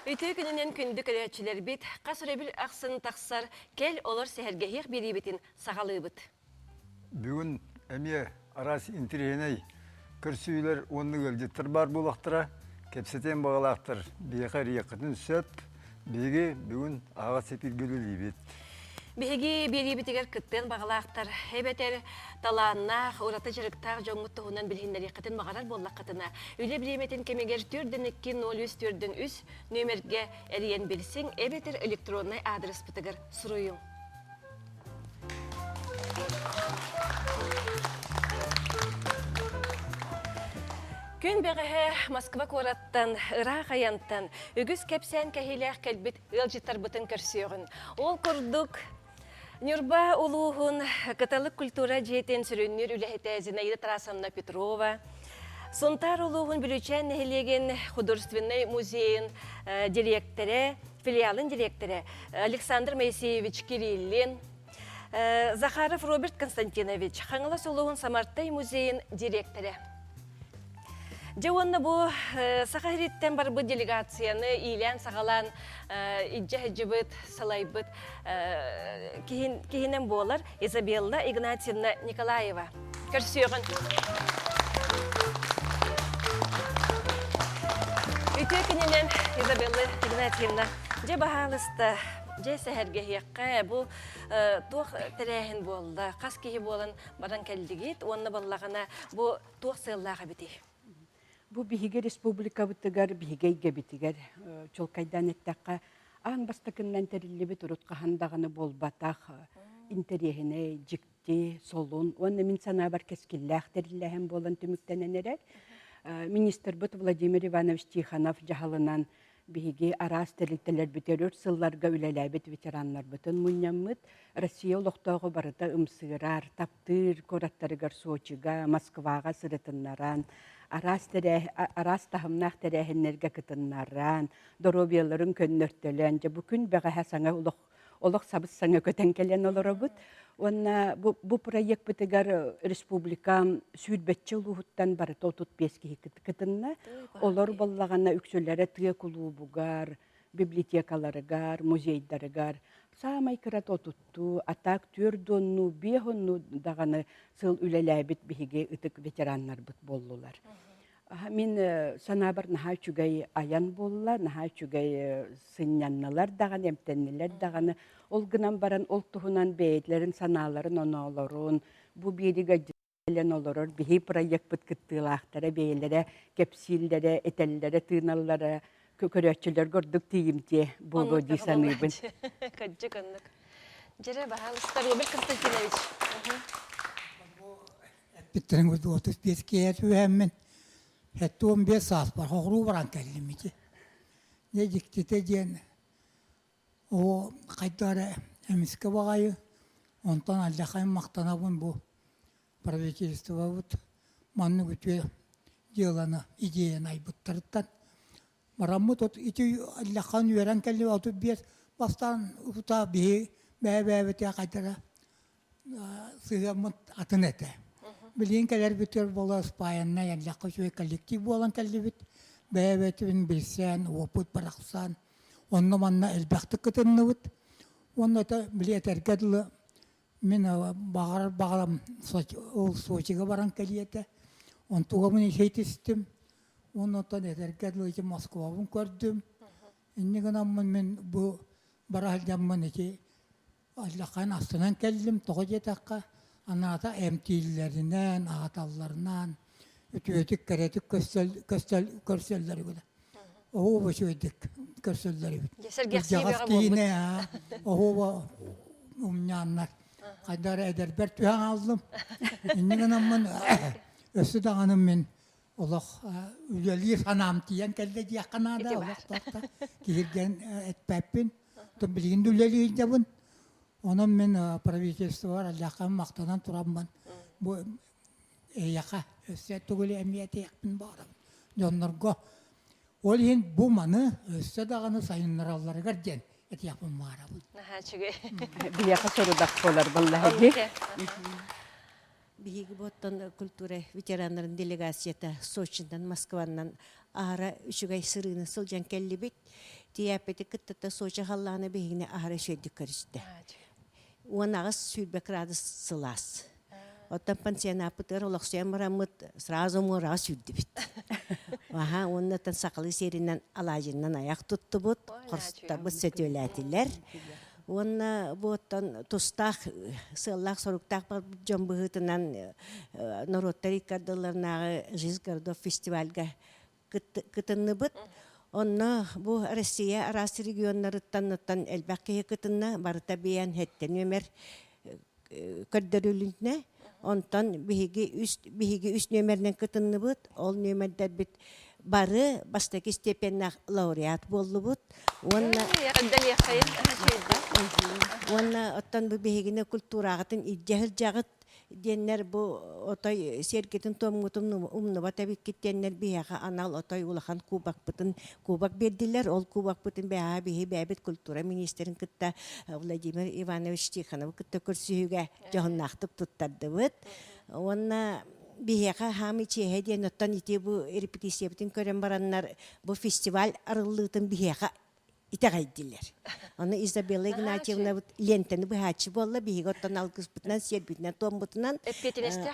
Үтүө күнүнэн күндү көрөөччүлэрбит, хас өрөбүл ахсын тахсар Кэл олор сэһэргэһиэх биэриибитин саҕалыыбыт. Бүгүн эмиэ араас интэриэһинэй көрсүһүүлэр уонна ыалдьыттар баар буолуохтара. Кэпсэтиэн баҕалаахтар биһиэхэ эрийиэххитин сөп. Биһиги бүгүн аһаҕас эпииргэ үлэлиибит. Биһиги биэриибитигэр кыттыан баҕалаахтар эбэтэр талааннаах, ураты дьарыктаах дьоҥҥут туһунан билиһиннэриэххитин баҕарар буоллаххытына, үлэ бириэмэтин кэмигэр 4 2 03 4 3 нүөмэргэ эрийэн билсиҥ эбэтэр электроннай аадырыспытыгар суруйуҥ. Күн бэҕэһээ Москва куораттан, ыраах айантан үгүс кэпсээн кэһиилээх кэлбит ыалдьыттарбытын көрсүөҕүн. Ол курдук, Ньурба улууһун Кыталык культура дьиэтин сүрүннүүр үлэһитэ Зинаида Тарасовна Петрова, Сунтаар улууһун Бүлүүчээн нэһилиэгин художественнай музейын дириэктэрэ, филиалын дириэктэрэ Александр Моисеевич Кириллин, Захаров Роберт Константинович, Хаҥалас улууһун Самартай музейын дириэктэрэ. Дьэ уонна бу Саха сириттэн барбыт делегацияны иилээн-саҕалаан илдьэ сылдьыбыт, салайбыт киһинэн буолар Изабелла Игнатьевна Николаева. Көрсүөҕүн. Үтүө күнүнэн, Изабелла Игнатьевна. Дьэ, баһаалыста, дьэ сэһэргэһиэххэ бу туох тэрээһин буолла, хас киһи буолан баран кэллигит уонна баллаҕына бу туох сыаллаах эбитий? Бу биһиги республикабытыгар, биһиги эйгэбитигэр чуолкайдаан эттэххэ, аан бастакыннан тэриллибит урут хаһан даҕаны буолбатах интэриэһинэй, дьикти, солун уонна мин санаабар кэскиллээх тэриллээһин буолан түмүктэнэн эрэр. Министрбыт Владимир Иванович Тихонов дьаһалынан Биһиги араас тэрилтэлэрбитигэр өр сылларга үлэлээбит ветераннарбытын мунньаммыт, Россия олохтооҕо барыта ымсыырар, таптыыр куораттарыгар Сочига, Москваҕа сырытыннаран, араас, тэрээ, араас таһымнаах тэрээһиннэргэ кытыннаран, доруобуйаларын көннөртөлөөн, дьэ бу күн бэҕэһээ саҥа олох олох сабыс-саҥа көтөн кэлэн олоробут. Уонна бу, бу проекпытыгар республика сүүрбэччэ улууһуттан барыта 35 киһи кытынна. Олор буоллаҕына үксүлэрэ тыа кулуубугар, библиотекаларыгар, музейдарыгар саамай кырата отуттуу, а так түөрт уоннуу, биэс уоннуу даҕаны сыл үлэлээбит биһиги ытык ветераннарбыт буоллулар. Мин санаабар наһаа үчүгэй айан буолла, наһаа үчүгэй сынньаннылар даҕаны, эмтэннилэр даҕаны. Ол гынан баран ол туһунан бэйэлэрин санааларын оноолорун, бу биэригэ кэлэн олорор биһи проекпыт кыттыылаахтара бэйэлэрэ кэпсииллэрэ, этэллэрэ, тыыналлара көрөөччүлэргэ ордук тиийимтиэ буолуо дии саныыбын. Кырдьык оннук. Дьэрэ, баһаалыста, Роберт Константинович. Эппиттэрин курдук 35 киһи түһэммин, 75 сааспар хоҕуруу баран кэллим ити. Дьэ дьиктитэ диэн, оо хайдах эрэ эмискэ баҕайы, онтон алдьархайым махтанабын бу правительствобыт маннык үтүө дьыаланы, идеяны айбыттарыттан. Бараммыт от ити алдьархан үөрэн кэллим 35 бастаан утаа биһи бэйэ-бэйэбитигэр хайдах эрэ сыһыаммыт атын этэ. Билигин кэлэрбитигэр буола спаяннай эллэххэ үчүгэй коллектив буолан кэллибит. Бэйэ-бэйэтин билсэн, опыт барахсан, онно-манна элбэхтик кытынныбыт. Уонна это били этэргэ дылы мин баҕарар баҕарам ол Сочига баран кэлиэ этэ. Онтугабын исэйтистим. Уонна оттон этэргэ дылы ити Москвабын көрдүм. Инньэ гынаммын мин бу бара сылдьаммын ити Аллаххан астынан кэллим, тоҕо диэтэххэ, анаата эмтииллэринэн, аһаталларынан, үтүөтүк, кэрэтик көстөл, көстөл, көрсөллөр үгүнэ. Оһуоба үчүгэйдик көрсөллөр эбит. Сэргэхсийбэҕэ киинэ, оһуоба умньааннар. Хайда эрэ эдэрбэр түһэн хааллым. Инньэ гынаммын өссө даҕаны мин олох үлэлиир санаам тиийэн кэллэ диэххэ наада олох туохта киһиргэн эппэппин билигин да үлэлиирдэбин онон мин правительствобар аллахха махтанан тураммын бу эйиэхэ өссө тугу эмиэ этиэхпин баҕарабын дьоннорго ол иһин бу маны өссө даҕаны сайыннаралларыгар диэн этиэхпин баҕарабын Наһаа үчүгэй. Биһиэхэ сорудах буолар баллаһыги. Биһиги буоттан культура ветераннарын делегацията Сочинтан, Москваннан аһара үчүгэй сырыыны сылдьан кэллибит. Тиийээппити кыттата Сочи халлаана биһигини аһара үчүгэйдик көрүстэ. 18-20 градус сылаас. Оттон пансионаппытыгар олохсуйан бараммыт сразу муораҕа сүүрдүбүт. Аха, уонна сахалыы сиэринэн алаадьыннан аяк туттубут, хорсуттарбыт сөтүөлээтилэр. Уонна бу оттон тустаах сыаллаах-соруктаах дьон быһыытынан норуоттар икки ардыларынааҕы «Жизнь городов» фестивальга кытынныбыт. Онно бу Россия араас регионнарыттан элбэх киһи кытынна, барыта биэн хэттэ нүөмэр көрдөрүлүннэ. Онтон биһиги үс, биһиги үс нүөмэринэн кытынныбыт. Ол нүөмэрдэрбит бары бастакы степеннээх лауреат буоллубут. Уонна уонна оттон бу биһигини культураҕытын илдьэ сылдьаҕыт диэннэр бу отой сиэргитин туомҥутун умнубат эбиккит диэннэр биһиэхэ анал отой улахан кубокпытын кубок биэрдилэр. Ол кубокпытын бэҕэһээ биһи бэйэбит культура министрин кытта Владимир Иванович Тихоновы кытта көрсүһүүгэ дьоһуннаахтык туттардыбыт. Уонна биһиэхэ хаамый чиэһэ диэн оттон ити бу репетициябытын көрөн бараннар бу фестиваль арыллыытын биһиэхэ итэҕэйдилэр. Аны Изабелла Игнатьевнабыт лиэнтэни быһааччы буолла, биһиги оттон алгыспытынан, сиэрбитинэн, туоммутунан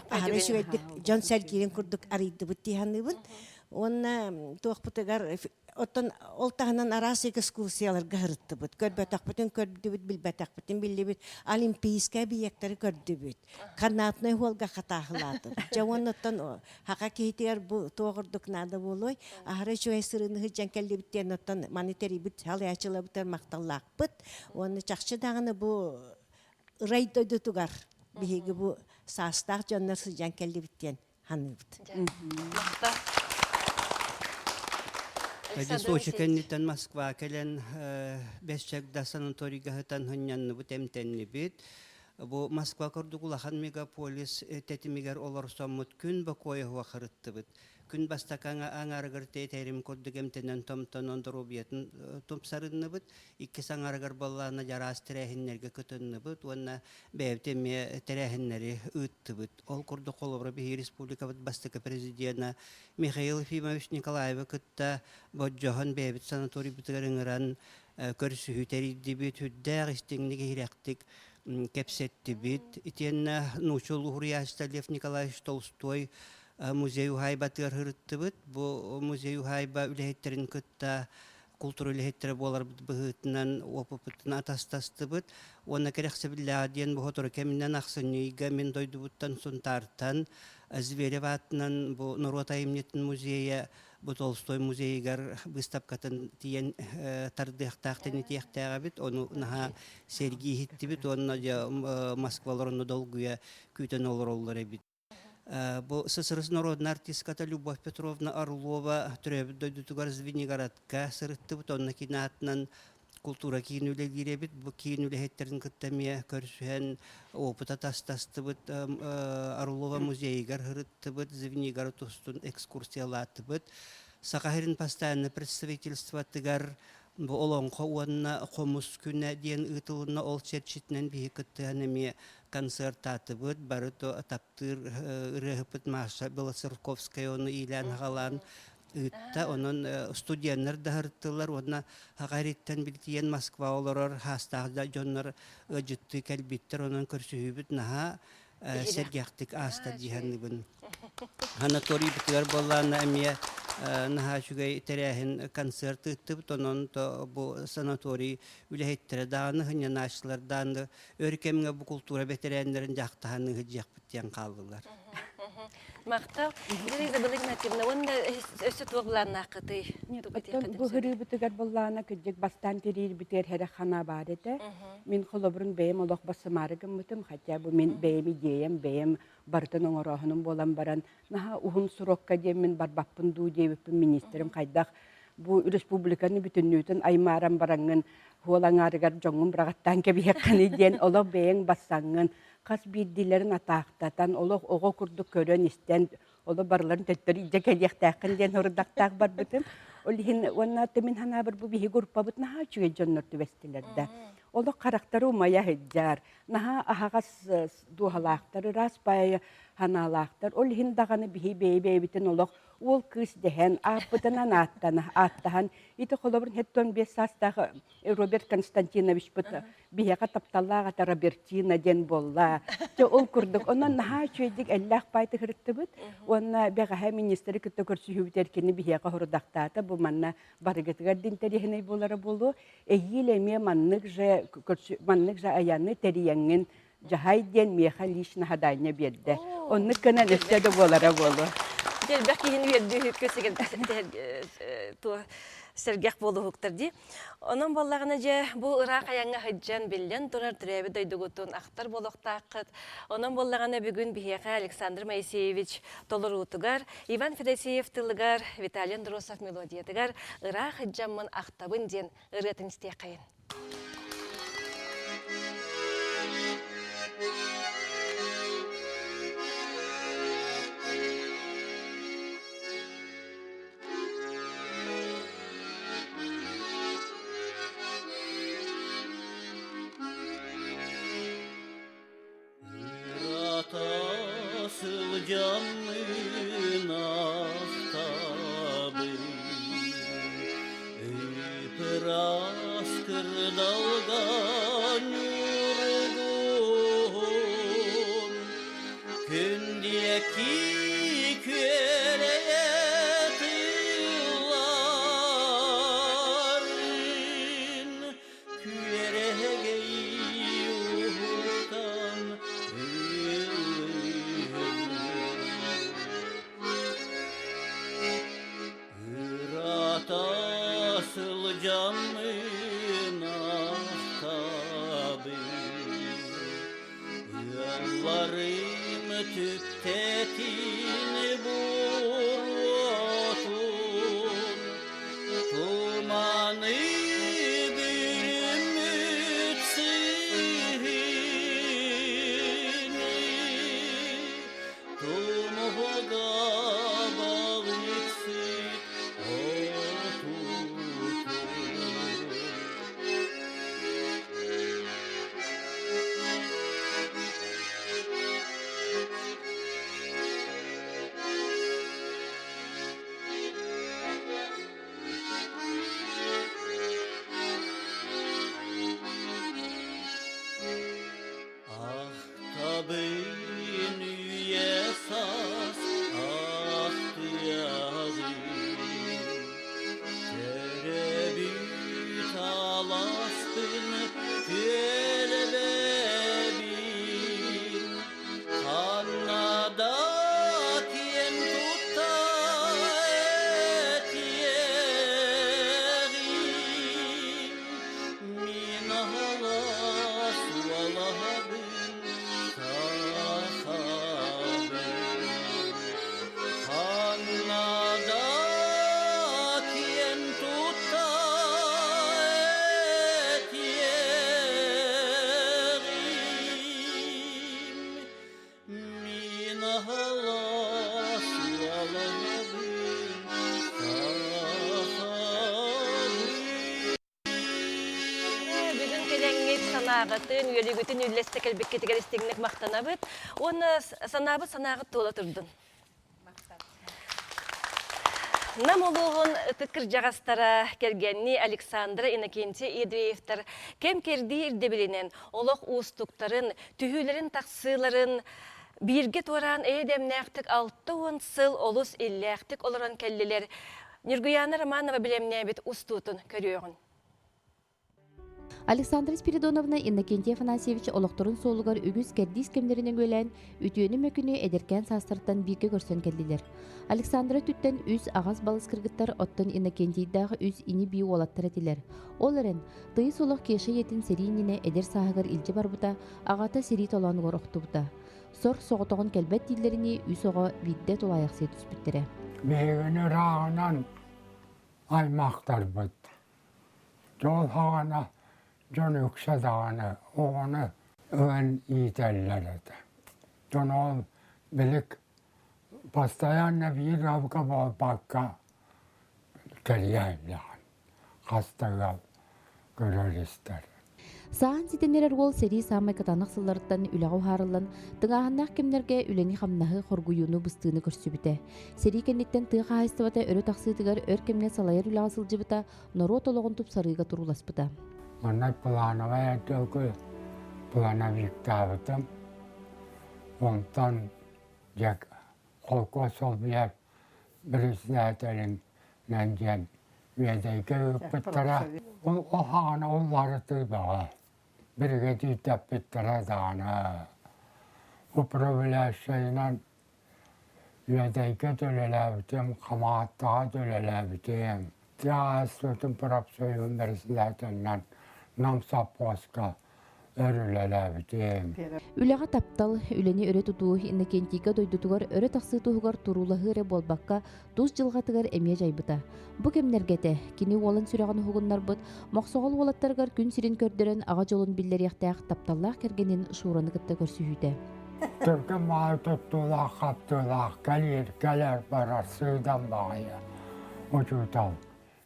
аһара үчүгэйдик дьон сэргиирин курдук арыйдыбыт дии саныыбын. Уонна туохпутугар оттон ол таһынан араас экскурсияларга сырыттыбыт. Көрбөтөхпүтүн көрдүбүт, билбэтэхпитин биллибит. Олимпийскай объектары көрдүбүт. Канатнай хуолга хатааһылаатыбыт. Дьэ уонна оттон Хака киһитигэр бу туох ордук наада буолуой? Аһара үчүгэй сырыыны сылдьан кэллибит диэн оттон маны тэрийбит салайааччыларбытыгар махталлаахпыт. Уонна чахчы даҕаны бу ырай дойдутугар биһиги бу саастаах дьоннор сылдьан кэллибит диэн саныыбыт. Махтал. Эдис Сочи кэнниттэн Москва кэлэн бэс чагда санаторийга сытан сынньанныбыт, эмтэннибит. Бу Москва курдук улахан мегаполис тэтимигэр олорсоммут күн бокуойа хуахарыттыбыт. Күн бастакы аҥаарыгар тэтэрим курдук эмтэнэн томтонон доруобуйатын тупсарынныбыт. Иккис аҥаарыгар буоллаҕына дьараас тэрээһиннэргэ кытынныбыт уонна бэйэбит эмиэ тэрээһиннэри ыыттыбыт. Ол курдук холобура биһиги республикабыт бастакы президена Михаил Ефимович Николаевы кытта бодьоһон бэйэбит санаторийбытыгар ыҥыран көрсүһүү тэрийдибит, үрдээх истиҥник иһирэхтик кэпсэттибит. Итиэннэ нуучча улууһуруйааччыта Лев Николаевич Толстой музей уһаайбатыгар сырыттыбыт. Бу музей уһаайба үлэһиттэрин кытта култуура үлэһиттэрэ буоларбыт быһыытынан уопуппутун атастастыбыт. Уонна кэрэхсэбиллээҕэ диэн бу сотору кэминэн ахсынньы ыйга мин дойдубуттан Сунтаартан Зверев аатынан бу норуот айымньытын музейа бу Толстой музейыгар быыстапкатын тиийэн тардыахтаах тэнитиэхтээх эбит. Ону наһаа сэргии иһиттибит уонна дьэ Москвалар онно долгуйа күүтэн олороллор эбит. Бу СССР народная артистката Любовь Петровна Орлова төрөөбүт дойдутугар Звенигородка сырыттыбыт. Онно кини аатынан култуура киин үлэлиир эбит. Бу киин үлэһиттэрин кытта эмиэ көрсүһэн опыт атастастыбыт, Орлова музейыгар сырыттыбыт, Звенигород устун экскурсиялаатыбыт. Саха сирин постояннай представительствотыгар бу Олоҥхо уонна Хомус күнэ диэн ыытылынна. Ол чэрчитинэн биһи кыттыһан эмиэ концертаатыбыт. Бары таптыыр ырыаһыппыт Маша Белоцерковская ону иилээн-аҕалаан ыытта. Онон студеннар да сырыттылар уонна Саха сириттэн билтийэн Москва олорор хаастаах да дьоннор ыалдьыттыы кэлбиттэр. Онон көрсүһүүбүт наһаа сэргэхтик ааста дии саныыбын. Анатолийбытыгар буоллаҕына эмиэ наһаа үчүгэй тэрээһин концерт ыыттыбыт. Онон бу санаторий үлэһиттэрэ даҕаны, сынньанааччылар даҕаны өр кэмҥэ бу култуура бэтэрээннэрин дьаахтаһан ыһыдьыахпыт диэн хааллылар. Махтал. Изабелла Игнатьевна, уонна өссө туох былааннааххытый? Оттон бу һырыыбытыгар былаана кырдьык бастаан тириирбитигэр эрэ хана баар этэ. Мин холобурун бэйэм олох бассымаары гыммытым, хотя бу мин бэйэм идеям, бэйэм барытын оҥорооһунум буолан баран, наһаа уһун срокка диэммин барбаппын дуу диэбиппин министрим хайдах бу республиканы бүтүннүүтүн аймааран бараҥҥын хуол аҥаарыгар дьоҥҥун быраҕаттаан кэбиһиэххиний диэн олох бэйэҥ бассаҥҥын хас биирдиилэрин атаахтатан олох оҕо курдук көрөн-истэн олох барыларын төттөрү илдьэ кэлиэхтээххин диэн сорудахтаах барбытым. Ол иһин уонна мин санаабар бу биһиги группабыт наһаа үчүгэй дьоннор түбэстилэр да. Олох харахтары умайа сылдьар, наһаа аһаҕас дууһалаахтар, ыраас баайы санаалаахтар. Ол иһин даҕаны биһи бэйэ-бэйэбитин олох уол кыыс дэһэн, ааппытынан ааттана, ааттаһан, ити холобур хэттон биэс саастаах Роберт Константиновичпыт биһиэхэ тапталлаах ата Робертина диэн буолла. Дьэ ол курдук онон наһаа үчүгэйдик эллээх паай тыһырыттыбыт уонна бэҕэһээ министри кытта көрсүһүүбүт эркини биһиэхэ хорудахтаата бу манна барыгытыгар да интэриэһинэй буолара буолуо. Эһиил эмиэ маннык же маннык же айаны тэрийэҥҥин дьаһай диэн миэхэ лично хадаанньа биэрдэ. Оннук гынан өссө да буолара буолуо. Элбэх киһини үөрдүү сэргэх буолуһуктар дии. Онон буоллаҕына дьэ бу ыраах айаҥҥа сылдьан биллэн турар төрөөбүт дойдугутун ахтар буолуохтааххыт. Онон буоллаҕына бүгүн биһиэхэ Александр Моисеевич толоруутугар, Иван Федосеев тылыгар, Виталий Андросов мелодиятыгар ыраах сылдьаммын ахтабын диэн ырыатын истиэххэйин. Ырата сылдьаммын ахтабын, Ыраас кырдалга ньургуһун, Күн диэки күөрэйэ тылларын, Күөрэгэй уһуктан Ырата сылдьаммын ахтабын, Ыалларым түптэтин буруотун, Туманы бүрүммүт сыһыыны, Тумуһуга балыксыт отутун. Ахтабын үйэ саас ахтыаҕын, Төрөбүт аласпын күөлэбин, Ханна да киэн тутта этиэҕим, Мин аһалас уолаһабын сахабын. Ханна да киэн тутта этиэҕим, Мин аһалас уолаһабын сахабын. Бүгүн кэлэҥҥит санааҕытын, үөрүүгүтүн үллэстэ кэлбиккитигэр истиҥник махтанабыт уонна санаабыт санааҕыт туола турдун. Нам улууһун ытык кырдьаҕастара кэргэннии Александра Иннокентий Ядреевтар кэм-кэрдии ирдэбилинэн олох уустуктарын, түһүүлэрин-тахсыыларын бииргэ туораан эйэ-дэмнээхтик 60 сыл олус иллээхтик олорон кэллилэр. Ньургуйаана Романова бэлэмнээбит устуутун көрүөҕүн. Александра Спиридоновна Иннокентий Афанасьевич олохторун суолугар үгүс кэрдиис кэмнэрин өҥүөлээн, үтүөнү-мөкүнү эдэркээн саастарыттан бииргэ көрсөн кэллилэр. Александра өттүттэн үс аҕас балыс кыргыттар, оттон Иннокентийдаах үс ини-бии уолаттар этилэр. Ол эрэн, тыйыс олох Кеша ийэтин сэрии иннинэ эдэр сааһыгар илдьэ барбыта, аҕата сэрии толоонугар охтубута. Сор соҕотоҕун кэлбэт дииллэринии үс оҕо биирдэ тулаайахсыйа түспүттэрэ. Биһигини ырааҕынан аймахтарбыт. Дьол хаҕана дьон үксэ даҕаны оҕону ылан иитэллэр этэ. Дьон ол билик постоянно биир ыалга буолбакка, кэрийэ сылдьаҕын. Хас да ыал көрөр-истэр. Сааһын ситэн эрэр уол сэрии саамай кытаанах сылларыттан үлэҕэ уһаарыллан, тыҥааһыннаах кэмнэргэ үлэни-хамнаһы, хоргуйууну, быстыыны көрсүбүтэ. Сэрии кэнниттэн тыа хаһаайыстыбата өрө тахсыытыгар өр кэмҥэ салайар үлэҕэ сылдьыбыта, норуот олоҕун тупсарыыга турууласпыта. Манна плановай отделга плановиктаабытым. Онтон дьэ холкуос солбуйар председателин диэн Үөдэйгэ ыыппыттара. Ол хаҕана уларытыы бөҕө. Биригэдьиирдэппиттэрэ даҕаны. Управляющайынан Үөдэйгэ да үлэлээбитим, Хамаҕаттаҕа да үлэлээбитим. Тыа хаһаайыстыбатын профсоюһун председателинэн Нам сопхуоска өр үлэлээбитим. Үлэҕэ таптал, үлэни өрө тутуу Иннокентийга дойдутугар өрө тахсыы туһугар туруулаһыы эрэ буолбакка, тус дьылҕатыгар эмиэ дьайбыта. Бу кэмнэргэ этэ, кини уолан сүрэҕин уһугуннарбыт, Мохсоҕол уолаттарыгар күн сирин көрдөрөн аҕа дьолун биллэриэхтээх тапталлаах кэргэнин Шураны кытта көрсүһүүтэ. Түргэн баҕайы туттуулаах хаптыылаах кэлиир кэлэр барар сыыдам баҕайы учуутал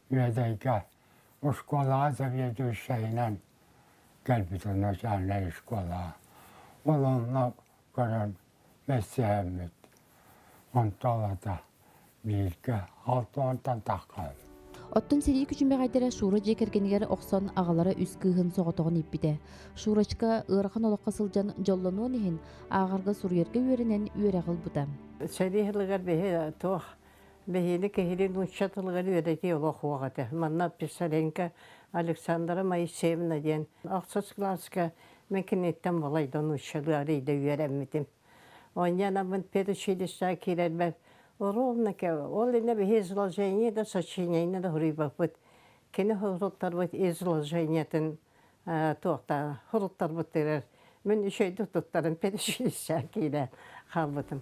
Үөдэйгэ оскуолаҕа заведующайынан кэлбитэ начальнай школа. Ол онно көрөн мэссиһэммит. Онтон бииргэ алтыантан таххан. Оттон сэрии күчүмэҕэйдэрэ Шура дьиэ кэргэнигэр охсон аҕалара үс кыыһын соҕотоҕун ииппитэ. Шурочка ыарахан олоххо сылдьан дьоллонуон иһин ааҕарга суруйарга үөрэнэн үөрэҕи ылбыта. Сэрии сылыгар биһи туох Биһиги киһини нуучча тылыгар үөрэтии олох уох этэ. Манна Писаренко Александра Моисеевна диэн ахсыс кылааска мин киниттэн балайда нууччалыы арыйда үөрэммитим. Онньанаммын педучилищеҕа киирэрбэр ровно ол иннэ биһи изложение да сочинение да суруйбаппыт. Кини суруттарбыт изложениетын туохта суруттарбыттарыгар мин үчүгэйдик туттарым педучилищеҕа киирэн хаалбытым.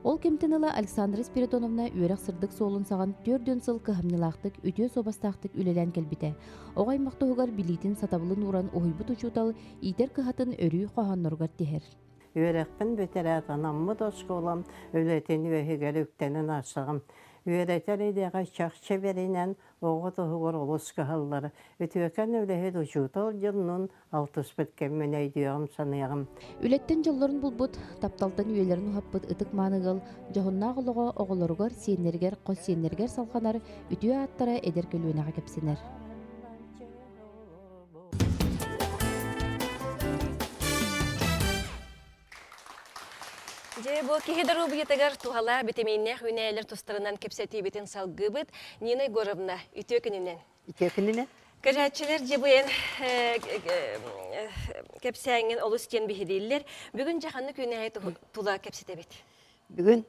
Ол кэмтэн ыла Александра Спиридоновна үөрэх сырдык суолун саҕан 40 сыл кыһамньылаахтык, үтүө суобастаахтык үлэлээн кэлбитэ. Оҕо аймах туһугар билиитин сатабылын ууран уһуйбут учуутал иитэр кыһатын өрүү хоһоонноругар тиһэр. Үөрэхпин бүтэрээт анаммыт оскуолам үлэтин үөһүгэр үктэнэн аастаҕым. Үөрэтэр идэҕэ чахчы бэринэн оҕо туһугар олус кыһаллар, үтүөкэн үлэһит учуутал дьоннуун алтыспыт кэммин өйдүөҕүм, саныаҕым. Үлэттэн дьоллорун булбут, тапталтан үйэлэрин уһаппыт ытык-мааны ыал дьоһуннаах олоҕо оҕолоругар, сиэннэригэр, хос сиэннэригэр салҕанар үтүө ааттара эдэр көлүөнэҕэ кэпсэнэр. Дьэ, бу киһи доруобуйатыгар туһалаах битэмииннээх үүнээйилэр тустарынан кэпсэтиибитин салгыыбыт. Нина Егоровна, үтүө күнүнэн. Үтүө күнүнэн. Көрөөччүлэр дьэ бу эн кэпсээҥҥин олус диэн биһирииллэр. Бүгүн дьэ ханнык үүнээйи тула кэпсэтэбит? Бүгүн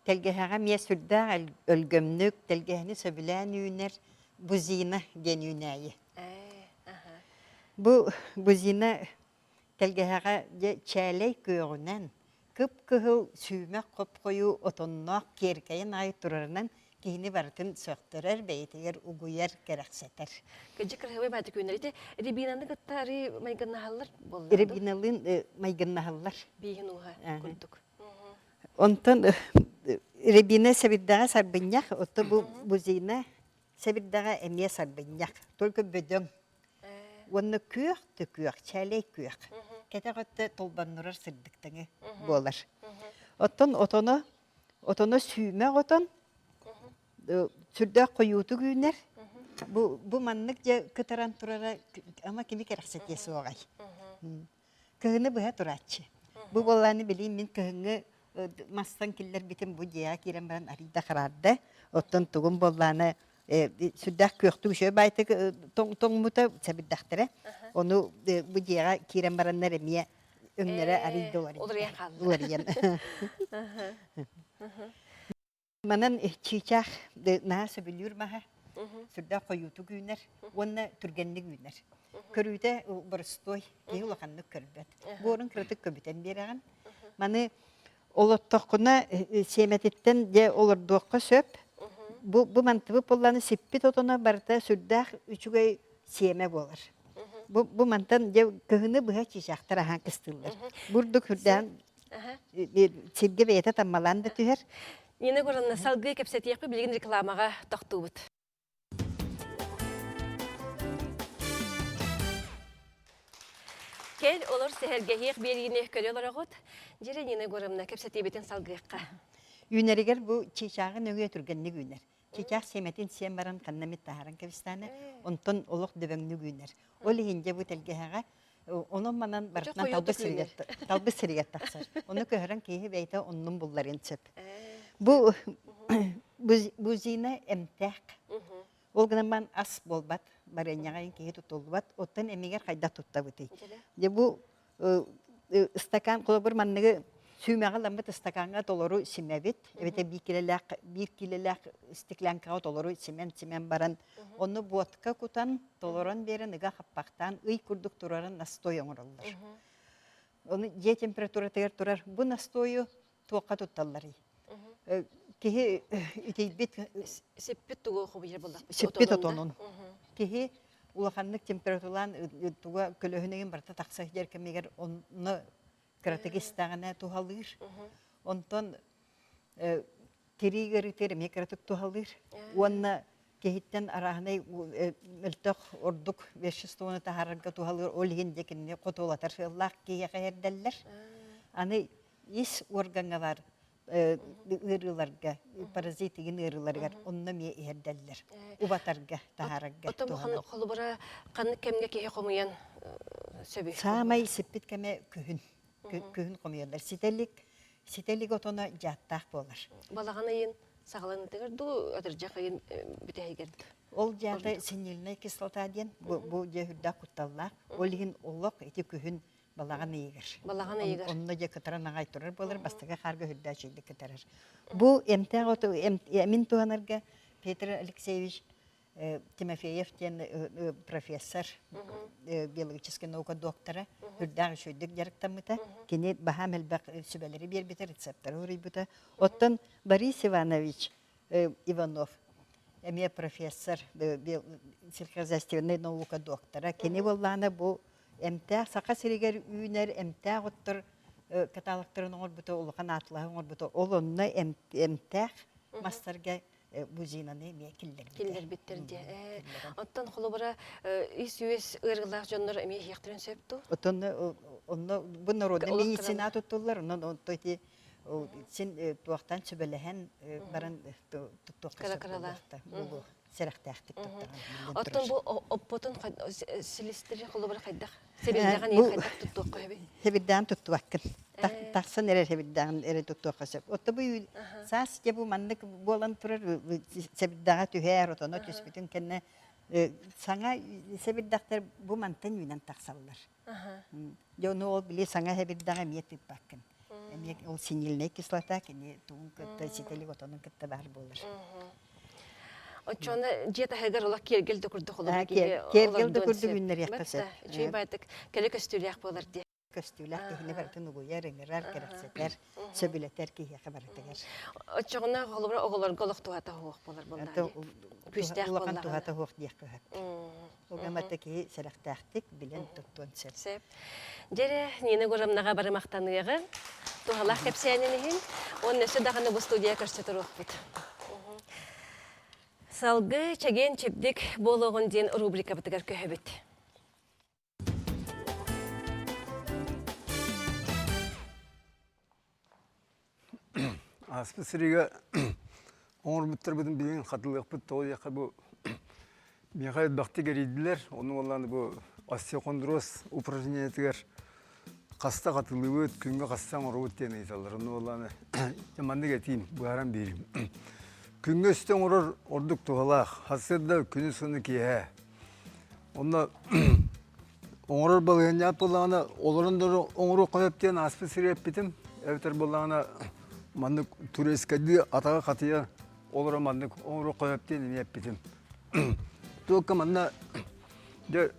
тэлгэһэҕэ эмиэ сүрдээх өлгөмнүк, тэлгэһэни сөбүлээн үүнэр бузина диэн үүнээйи. Бу бузина Тэлгэһэҕэ дьэ чээлэй күөҕүнэн, кып-кыһыл сүүмэх хоп-хойуу отонноох киэркэйин аайы турарынан киһини барытын сөхтөрөр, бэйэтигэр угуйар, кэрэхсэтэр. Кыдьык кыраһыабай баайдык үүнэр. Ити рябинаны кытта арыы майгыннаһаллар буолла Рябиналыын майгыннаһаллар. Бииһин ууһа курдук. Онтон рябина сэбирдэҕэ сарбынньах, отто бу бузина сэбирдэҕэ эмиэ сарбынньах, только бөдөҥ Уонна күөх да күөх, чээлэй күөх. Кэтэх өттө толбоннурар сырдыктаҥы буолар. Оттон отоно, отоно сүүмэх отон, сүрдээх хойуутук үүнэр. Бу, бу маннык дьэ кытаран турара ама кими кэрэхсэтиэ суоҕай. Кыһыны быһа турааччы. Бу буоллааны билиим мин кыһыҥҥы мастан киллэрбитим бу дьиэҕэ киирэн баран арыйда хараарда. Оттон тугум буоллааны сүрдээх күөхтүк үчүгэй баайтык тоҥмута сэбирдэхтэрэ. Ону бу дьиэҕэ киирэн бараннар эмиэ өҥнөрө арыйда уларыйан хаалла. Уларыйан. Манан чыычаах наһаа сөбүлүүр маһа, сүрдээх хойуутук үүнэр уонна түргэнник үүнэр. Көрүүтэ боростуой, киһи улаханнык көрбөт. Буорун кыратык көбүтэн биэрэҕин. Маны олоттоххуна сиэмэтиттэн дьэ олордуохха сөп. Бу, бу мантыбыт буоллаҕына сиппит отоно барыта сүрдээх үчүгэй сиэмэ буолар. Бу, бу мантан дьэ кыһыны быһа чыычаахтар аһаан кыстыыллар. Бурдук үрдээн сиргэ бэйэтэ таммалаан да түһэр. Нина Егоровна, салгыы кэпсэтиэхпит билигин рекламаҕа тохтуубут. Кэл олор сэһэргэһиэх биэриини көрө олороҕут. Дьире Нина Егоровна, кэпсэтиибитин салгыахха. Үүнэригэр бу чыычааҕы нөҥүө түргэнник үүнэр. Чыычаах сиэмэтин сиэн баран ханна эмит таһааран кэбистээнэ, онтон олох дөбөҥнүк үүнэр. Ол иһин дьэ бу тэлгэһэҕэ онон манан барытынан талбыт сиригэр талбыт сиригэр тахсар. Ону көһөрөн киһи бэйэтэ оннун булларын сөп. Бу бузина эмтээх. Ол гынан баран ас буолбат, барыанньаҕа киһи тутуллубат. Оттон эмигэр хайдах туттабытый? Дьэ бу ыстакаан холобур манныгы сүүмэҕи ламмыт ыстакааҥҥа толору симэбит эбэтэр биир килэлээх биир килэлээх стеклянкаҕа толору симэн симэн баран онно буотка кутан толорон биэрэн ыга хаппахтаан ый курдук турарын настой оҥороллор ону дьиэ температуратыгар турар бу настойу туохха тутталларый киһи итийбит сиппит тугу хобуйар буолла сиппит отонун киһи улаханнык температуралаан туга көлөһүнэгин барыта тахса сылдьар кэмигэр онно кыратык истэҕинэ туһалыыр онтон тирии ыарыытыгар эмиэ кыратык туһалыыр уонна киһиттэн арааһынай мөлтөх ордук веществоны таһаарарга туһалыыр ол иһин дьэ кинини хотуолатар сыаллаах киһиэхэ иһэрдэллэр аны ис уоргаҥҥа баар ыарыыларга, паразит игин ыарыыларыгар онно эмиэ иһэрдэллэр. Убатарга, таһаарарга. Оттон бу холобура ханнык кэмҥэ киһи хомуйан сөбүй? Саамай сиппит кэмэ күһүн. Күһүн хомуйаллар. Ситэлик, ситэлик отоно дьааттаах буолар. Балаҕан ыйын саҕаланыытыгар дуу, атырдьах ыйын бүтэһигэр дуу? Ол дьаата синильнай кислота диэн бу, бу дьэ үрдээх кутталлаах. Ол иһин олох ити күһүн балаҕан ыйыгар. Балаҕан ыйыгар. Онно дьэ кытаран аҕай турар буолар, бастакы хаарга үрдээх үчүгэйдик кытарар. Бу эмтээх оту эмин туһанарга Петр Алексеевич Тимофеев диэн профессор, биологическай наука доктора, үрдээх үчүгэйдик дьарыктаммыта. Кини баһаам элбэх сүбэлэри биэрбитэ, рецептары уруйбута. Оттон Борис Иванович Иванов эмиэ профессор, сельскохозяйственнай наука доктора. Кини буоллаҕына бу эмтээх Саха сиригэр үүнэр эмтээх оттор каталогтарын оҥорбута, улахан атлаһы оҥорбута. Ол онно эмтээх мастарга бузинаны эмиэ киллэрбитэ. Киллэрбиттэр диэ. Оттон холобура ис-үөс ыарыылаах дьоннор эмиэ иһиэхтэрин сөп дуу? Оттон онно бу народный медицина туттуллар, онон онто ити син туохтан сүбэлэһэн баран туттуохха сөп буолуохта. Сэрэхтээхтик туттаҕын. Оттон бу оппотун силистери холобура хайдах? Сэбирдэҕин ийэ хайдах туттуохха сөбүй? Сэбирдэҕин туттубаккын. Тахсан эрэр сэбирдэҕин эрэ туттуохха сөп. Отто бу саас дьэ бу маннык буолан турар сэбирдэҕэ түһээр, отоно түспүтүн кэннэ саҥа сэбирдэхтэр бу мантан үүнэн тахсаллар. Дьэ ону ол били саҥа сэбирдэҕи эмиэ тыыппаккын. Эмиэ ол синильнай кислота кини тугун кытта ситэлик отонун кытта баар буолар. Оччону дьиэ таһыгар олох киэргэл да курдук олорор киһи Киэргэл да курдук үүннэриэххэ сөп. Үчүгэй баайдык кэлэ көстүүлээх буолар дии. Көстүүлээх киһини барытын угуйар, ыҥырар, кэрэхсэтэр, сөбүлэтэр киһиэхэ барытыгар. Оччоҕуна холобура оҕолорго олох туһата суох буолар буоллаҕа. Күүстээх Улахан туһата суох диэххэ сөп. Ол гымматта киһи сэрэхтээхтик билэн туттуон сөп. Сөп. Дьэрэ, Нина Гурамнаҕа бары махтаныаҕы. Туһалаах кэпсээнин иһин. Уонна өссө даҕаны бу студия көрсө туруохпут. Салгыы чэгиэн-чэбдик буолуоҕун диэн рубрикабытыгар көһөбүт. Ааспыт сырыыга оҥорбуттарбытын билигин хатылыахпыт тоҕо диэххэ бу миэхэ элбэхтик эрийдилэр. Ону уоллаан бу остеохондроз упражнениетыгар хаста хатылыыбыт, күҥҥэ хаста оҥоробут диэн ыйыталлар. Ону уоллаан маннык этиим, быһааран биэрим. Күҥҥэ үстэ оҥорор ордук туһалаах. Сарсыарда күнүс уонна киэһэ. Онно Оҥорор балаһыанньаат буоллаҕына, олорон да оҥоруохха сөп диэн ааспыт сири эппитим. Эбэтэр буоллаҕына, маннык туристскайдыы атаҕа хатыйа олорон маннык оҥоруохха сөп диэн эмиэ эппитим. Только манна дьэ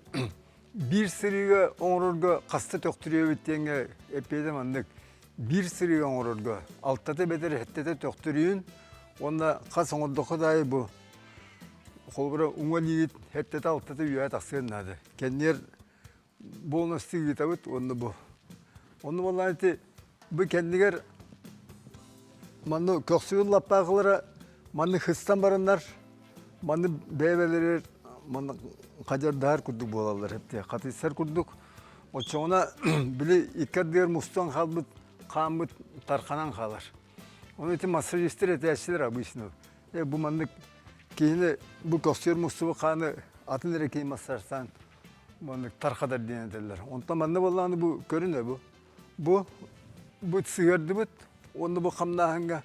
биир сырыыга оҥорорго хаста төхтүрүйэбит диэҥҥэ эппиэтэ маннык. Биир сырыыга оҥорорго алтата эбэтэр сэттэтэ төхтүрүйүн уонна хас оҥордоххо да аайы бу холобура уҥа илиигит сэттэтэ-алтата үөһэ тахсыан наада. Кэнниэр бонустуу ыытабыт уонна бу. Онно буоллаҕына ити бу кэннигэр манна көхсүгүн лаппаахылара манны хыстан бараннар манны бэйбэлэрэр манна хадьардаһар курдук буолаллар эптэ хатыйсар курдук оччоҕуна били икки ардыгар мустан хаалбыт хааммыт тарханан хаалар Оны ити массажистар этээччилэр обычно. Э бу маннык киһини бу көхсүөр мустубу хааны атын эрэ киһи массажтаан маннык тархатар диэн этэллэр. Онтон манна буоллаҕына бу көрүнэ бу. Бу бу сыһыардыбыт уонна бу хамнааһыҥҥа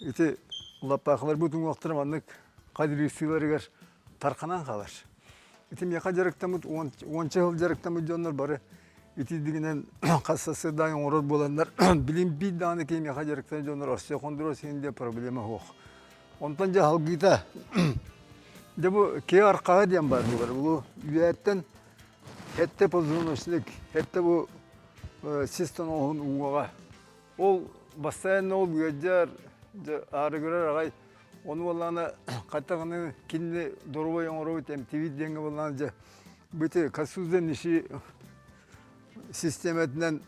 ити лаппаахыларбыт уҥуохтара маннык хадырыысыыларыгар тарханан хаалар. Ити миэхэ дьарыктаммыт уонча сыл дьарыктаммыт дьоннор бары итирдигинэн хас сарсыардаан оҥорор буоланнар билин биир даҕаны киһи миэхэ дьарыктанар дьоннор остеохондроз иһин диэн проблема суох. Онтон дьэ салгыыта дьэ бу киһи архаһа диэн баар буолар. Бу үөһэттэн хэттэ позвоночник, хэттэ бу сис тоноҕоһун уҥуоҕа. Ол постоянно ол ыалдьар, дьэ аарыгырар аҕай. Ону буоллаҕына хаттаҕына кинини доруобай оҥоробут эмтиибит диэҥҥэ буоллаҕына дьэ Бити Касуза Ниши систиэмэтинэн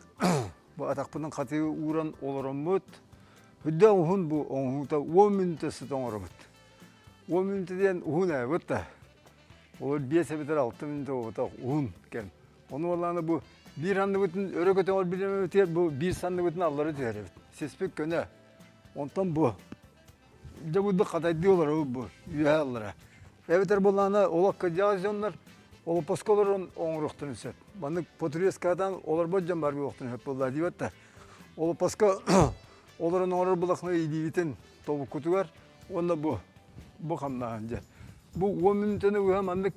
бу атахпытын хатыы ууран олороммут. Үрдэ уһун бу оҥоһуута 10 мүнүүтэ сыт оҥоробут. 10 мүнүүтэ диэн уһун ээ бытта. Ол 5 эбэтэр 6 мүнүүтэ буолбатах уһун кэм. Ону буоллаҕына бу биир санныбытын өрө көтөҕөр билиммитигэр бу биир санныбытын аллара түһэрэбит. Сиспит көнө. Онтон бу Дьэ бурдук хатайдыы олоробут бу үөһэ аллара. Эбэтэр буоллаҕына олох кырдьаҕас дьоннор олоппоско олорон оҥоруохтарын сөп. Маннык потрескадан олорбот дьон бар буолуохтарын сөп буолла диэбэт да. Олоппоско олорон оҥорор булахна илиибитин тобуккутугар уонна бу бу хамнааһын дьэ. Бу уон мүнүүтэни быһа маннык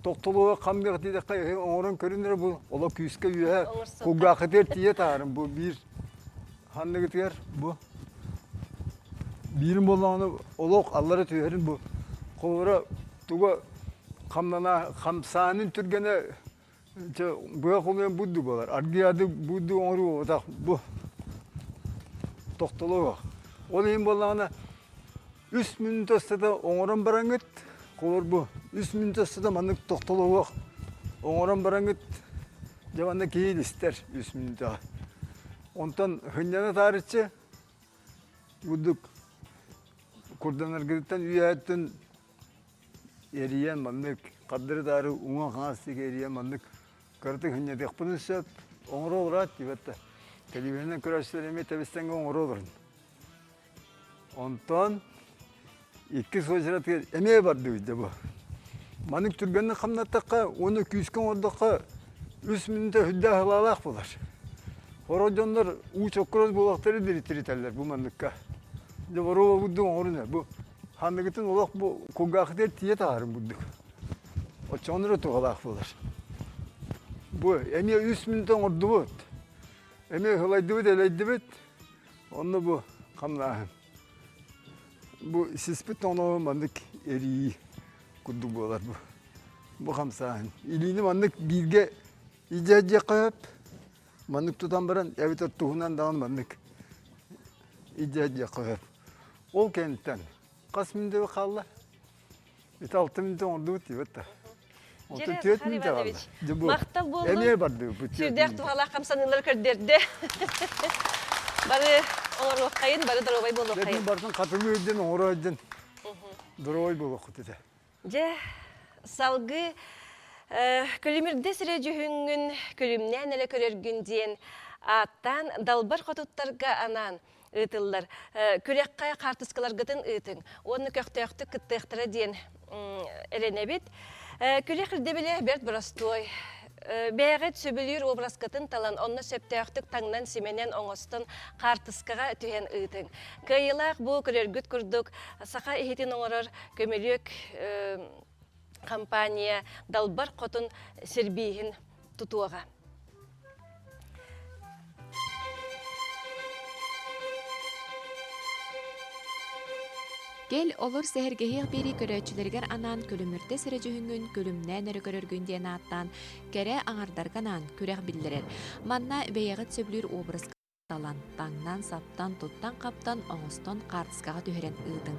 тохтолуга хамныах диэтэххэ оҥорон көрүнэрэ бу олох күүскэ үөһэ кулгаахытыгар тиийэ таһарын бу биир ханныгытыгар бу биирин буоллаҕына олох аллара түһэрин бу холобура туга хамнана хамсаанын түргэнэ быа холуйан будду буолар аргыйады будду оҥоруу буолбатах бу тохтоло ол иһин буоллаҕына үс мүнүүтэ устата оҥорон бараҥҥыт холобур бу үс мүнүүтэ устата маннык тохтолоһуох оҥорон бараҥҥыт дьэ манна киһи истэр үс мүнүүтэҕэ Онтон сынньана таарыччы курдук курданаргытыттан үйэһэттэн эрийэн маннык хардары-таары уҥа-хаҥас диэки эрийэн маннык кыратык сынньатыахпытын сөп. Оҥоро олороот диэбэт да. Телевизорынан көрөөччүлэр эмиэ тэбис-тэҥҥэ оҥоро олорун. Онтон иккис уочаратыгар эмиэ бардыбыт дьэ бу. Маннык түргэнник хамнаттахха уонна күүскэ оҥордоххо үс мүнүүтэ сүрдээх ылаалаах буолар. Сорох дьоннор уу чоккурас буолуохтары диритиритэллэр бу манныкка. Дьэ боруоба бурдук оҥорун бу ханныгытын олох бу кулгаахытыгар тиийэ таһарын бурдук. Оччоҕуна эрэ туһалаах буолар. Бу эмиэ үс мүнүүтэ оҥордубут. Эмиэ ыһылайдыбыт, элэйдибит. Онно бу хамнааһын. Бу сиспит тоҥоноһу маннык эрийии курдук буолар бу. Бу хамсааһын. Илиини маннык бииргэ илдьэ сылдьыахха сөп. Маннык тутан баран эбэтэр туһунан даҕаны маннык илдьэ сылдьыахха сөп. Ол кэнниттэн хас мүнүүтэ хаалла? Ити алта мүнүүтэ оҥордубут диэбэт да. Онтон Дьэ, түөрт Захар мүнүүтэ Иванович, хаалла. Дьэ бу махтал буоллун. эмиэ бардыбыт түөрт Сүрдээх мүнүүтэ. туһалаах хамсаныылары көрдөрдө. Бары оҥоруоххайын, бары доруобай Дьэ, буолуоххайын. барытын хатылыы илдьэн, оҥоро илдьэн доруобай буолуоххут этэ. Дьэ, салгыы Күлүмүрдэ сирэ дьүһүҥҥүн күлүмнээн элэ көрөргүн диэн ааттаан далбар хотуттарга анаан ыытыллар. Күрэххэ хаартыскаларгытын ыытыҥ уонна көхтөөхтүк кыттыахтара диэн эрэнэбит. Күрэх ирдэбилэ бэрт боростуой. Бэйэҕит сөбүлүүр образкытын талан, онно сөптөөхтүк таҥнан-симэнэн оҥостон хаартыскаҕа түһэн ыытыҥ. Кыайыылаах бу көрөргүт курдук саха иһитин оҥорор көмүлүөк компания Далбар Хотун сербииһин тутуоҕа. Кэл, олор сэһэргэһиэх биэрии көрөөччүлэригэр анаан Күлүмүрдэс эрэ дьүһүҥҥүн күлүмнээн эрэ көрөргүн диэн ааттаан кэрэ аҥардарга анаан күрэх биллэрэр. Манна бэйэҕит сөбүлүүр образка талан, таҥнан-саптан, туттан-хаптан, оҥостон хаартыскаҕа түһэрэн ыытыҥ.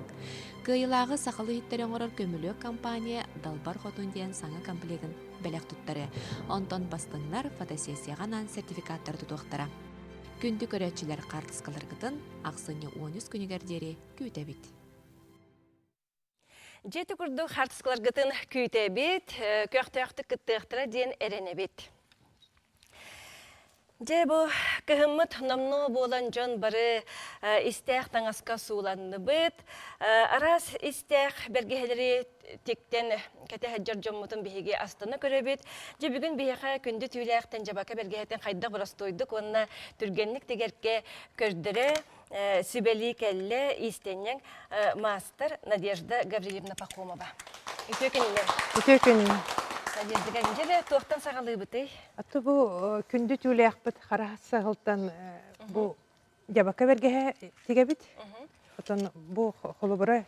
Кыайыылааҕы сахалыы иһиттэри оҥорор Көмүлүөк компания Далбар Хотун диэн саҥа комплегын бэлэх туттарыа. Онтон бастыҥнар фотосессияҕа анаан сертификаттары тутуохтара. Күндү көрөөччүлэр хаартыскаларгытын ахсынньы 13 күнүгэр диэри күүтэбит. Дьиэ курдук хаартыскаларгытын күүтэбит, көхтөөхтүк кыттыахтара диэн эрэнэбит. Дьэ бу кыһыммыт номнуо буолан дьон бары истээх таҥаска сууланныбыт. Араас истээх бэргэһэлэри тиктэн кэтэһэр дьоммутун биһиги астына көрөбүт. Дьэ бүгүн биһиэхэ күндү түүлээхтэн дьабака бэргэһэтин хайдах боростуойдук уонна түргэнник тигэргэ көрдөрө сүбэлии кэллэ иистэнньэҥ маастар Надежда Гаврильевна Пахомова. Үтүө күнүнэн. Үтүө күнүнэн. Надежда Гаврильевна, туохтан саҕалыыбытый? Аты бу күндү түүлээхпит хара саһылтан бу дьабака бэргэһэ тигэбит. Отон бу холобура